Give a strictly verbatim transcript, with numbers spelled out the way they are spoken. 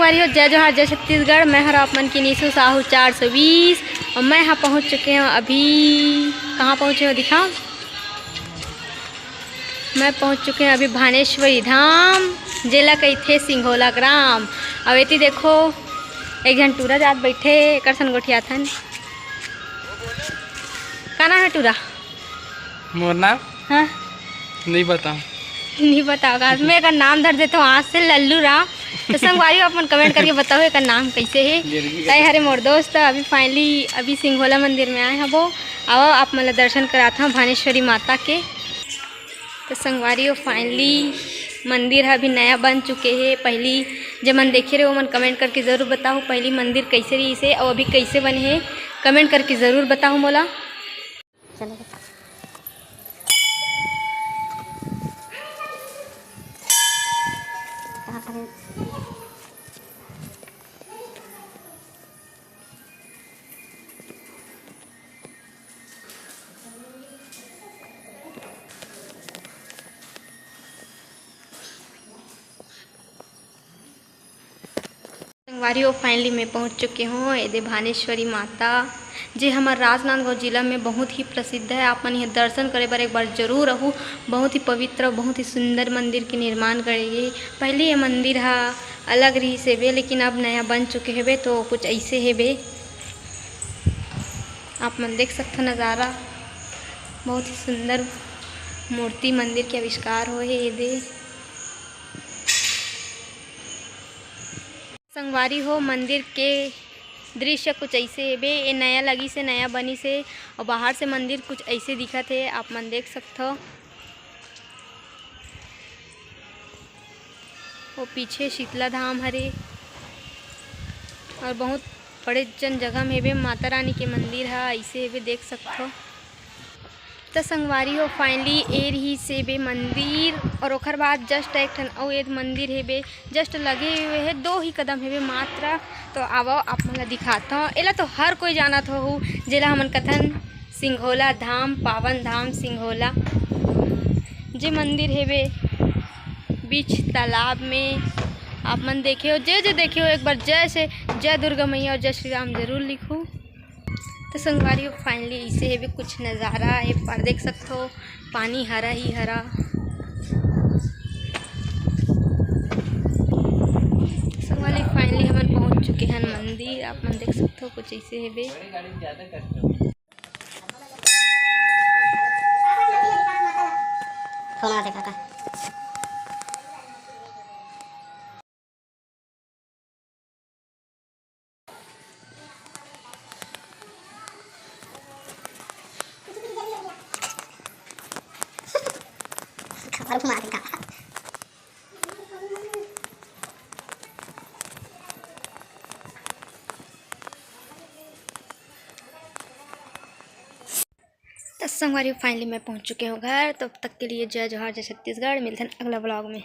अरे, जय जोहार, जय छत्तीसगढ़। मैं हर आप मन की नीसू साहू चार सौ बीस, और मैं यहाँ पहुँच चुके हूँ अभी। कहाँ पहुँचे हो दिखा? मैं पहुँच चुके हूँ अभी भानेश्वरी धाम, जेला कहिथे सिंघोला ग्राम। अब एती देखो, एक झन टूरा जात बैठे, एकर सन गोठियाथन। का नाम है टूरा? मोर नाम? हाँ। नहीं बताओ। नहीं बताओ का? मैं एकर नाम धर देता हूँ आज से लल्लू राम। तो संगवारी हो, अपन comment करके बताओ एकर नाम कैसे है। तय हरे मोर दोस्त, अभी finally अभी सिंघोला मंदिर में आए हबो। आओ आप मन ला दर्शन करात हूँ भानेश्वरी माता के। तो संगवारी हो, finally मंदिर ह अभी नया बन चुके हे। पहली जे मन देखे रहे, ओमन comment करके ज़रूर बताओ, पहली मंदिर कैसे रहिस हे और अभी कैसे बने हे, comment करके ज़रूर बताओ मोला। चलो। संगवारी हो, finally मैं पहुंच चुके हूँ एदे भानेश्वरी माता, जे हमर राजनांदगांव जिला में बहुत ही प्रसिद्ध है। आप मन यहाँ दर्शन करे बर एक बार जरूर आहू। बहुत ही पवित्र, बहुत ही सुंदर मंदिर के निर्माण करे गे। पहले ये मंदिर हा अलग रहिस हेबे, लेकिन अब नया बन चुके हेबे, तो कुछ ऐसे हेबे। आप मन देख सकथो नज़ारा, बहुत ही सुंदर मूर्ति मंदिर के आविष्कार होए हे एदे। संगवारी हो, मंदिर के दृश्य कुछ ऐसे हेबे। ये नया लगिस हे, नया बनिस हे, और बाहर से मंदिर कुछ ऐसे दिखत हे, आप मन देख सकथो। वो पीछे शीतला धाम हरे और बहुत बड़े जन जगह में हेबे। माता रानी के मंदिर ह ऐसे हेबे, देख सकथो। त संगवारी हो, finally ए रहिस हेबे मंदिर और ओखर बाद just एक ठन अउ एक मंदिर हेबे, just लगे हुए हे, दो ही कदम हेबे मात्र। तो आवो आप मन ला दिखाथो। एला तो हर कोई जानत होहू, जेला हमन कथन सिंघोला धाम, पावन धाम सिंघोला, जे मंदिर हेबे बीच तालाब में। आप मन देखे हो, जे जे देखे हो, एक बार जय से जय दुर्गा मैया और जय श्री राम जरूर लिखू। तो संगवारी हो, finally इसे हेबे कुछ नज़ारा, एक बार देख सकथो, पानी हरा ही हरा। संगवारी, finally हमन पहुंच चुके हन मंदिर। आप मन देख सकथो, कुछ ऐसे हेबे। फोन आ देखा था। खबर घुमा देगा। तो संगवारी, finally मैं पहुंच चुके हूँ घर। तब तक के लिए जय जोहार, जय छत्तीसगढ़। मिलते हैं अगला vlog में।